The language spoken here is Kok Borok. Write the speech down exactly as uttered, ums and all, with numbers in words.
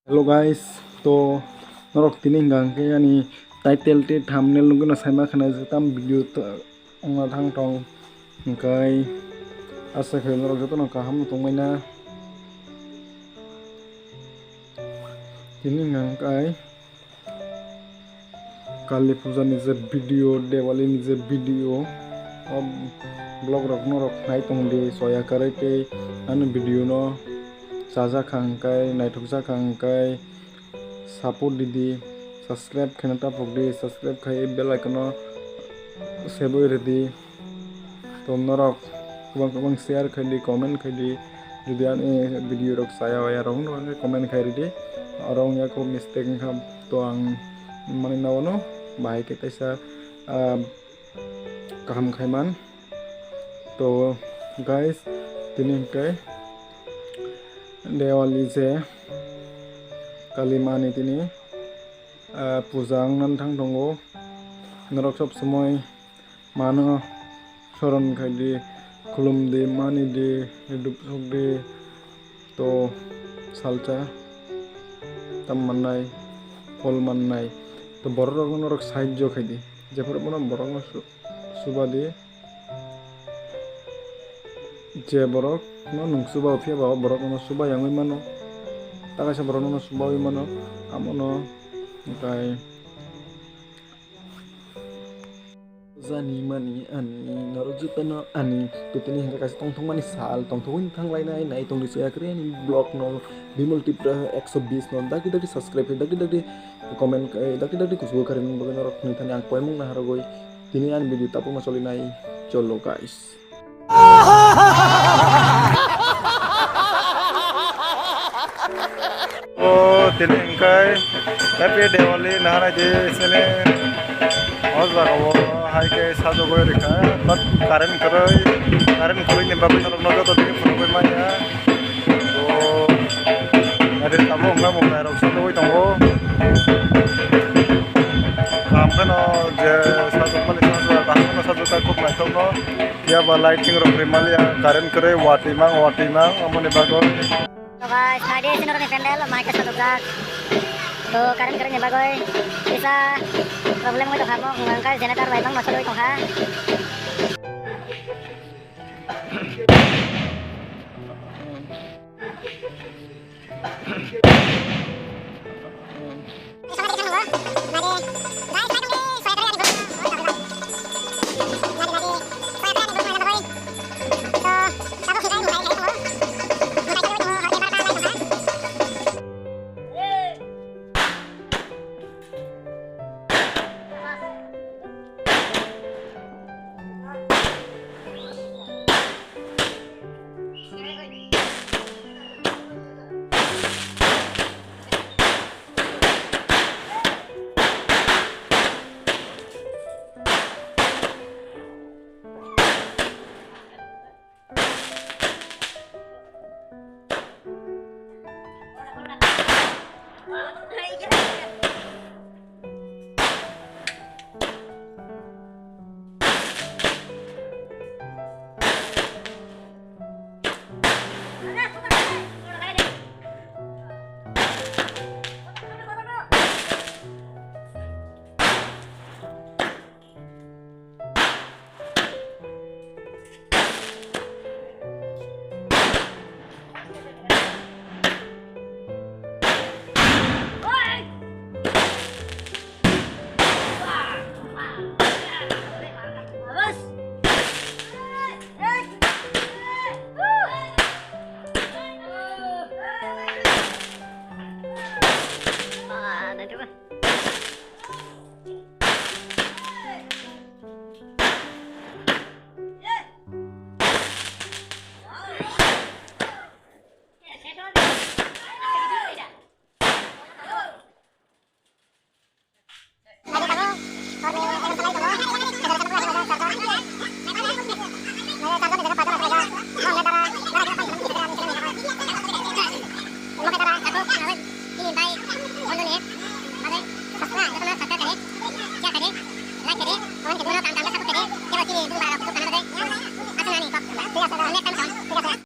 Hello guys, to norok tini hwnka hwnkhe ani title tei thumbnail nugwi no saima khna je tam video wngna thang tong, hwnkhe asa khe norok jotono kaham tongmani. Tini hwnka hwnkhe Kali Puja ni je video, Diwali ni je video, o vlog rok norok nai tong di, soya kwrwi tei ani video no chajak kha hwnkhe, naithok jak kha hwnkhe, support di di, subscribe khaina tapok di, subscribe khai bell icon no seboi rw di. To norok kwbang kwbang share khai di, comment khai di. Jodi ani video rok chaya waya rok wngkha hwnkhe comment khai rw di. Oro wngya kho mistake wngkha, to ang mani nabo no bahai khe teisa, ah, kaham khai man. To guys, tini hwnkhe Diwali je Kali mani tini, ah, puja wngna thang tongo. Norok sob somoi mano soron khai di, khulum di, mani di, dup sok di, to salsa tam mannai, phol mannai, to borok rok norok sahajyo khai di, jephuru bono borok no su-, suba di, je borok no nwng suba phiya ba o borok no suba yangwi mano, ta kaisa borok no subawi mano, amo no hwnkhe. Jani mani ani norok jotono ani to tini hwnkhe kaisa tongthokmani sal, tongthokgwi thanglainai nai tongdi soya kwrwi ani vlog no Bimal Tripura ekso bis no dakti dakti subscribe khai, dakti dakti comment khai, dakti dakti kuchugo kharwi nang bagwi norok ni thani ang poimung naharogwi tini ani video tabukno cholinai. Cholo guys. O tini hwnkhe Happy Diwali naharnai di sini. O jaga o hai khe sajagwi rikha, but current kwrwi, current kwrwi ni bagwi norokno joto tini phunugwi manya. O ade tamo wngkha mobile rok sajagwi tongo. Kaham kheno je sajagmani sajagwi kaham kheno sajagkha khub naithokno. Phiya ba lighting rok rimaliya, current kwrwi watwi mang, watwi mang, amoni bagwi. So guys, naidi sini rokni pandal, mai khe sajokjak. To current kwrwi ni bagwi kisa problem wngwi tongkha, mo hwnka hwnkhe generator bai bangma cholwi tongkha.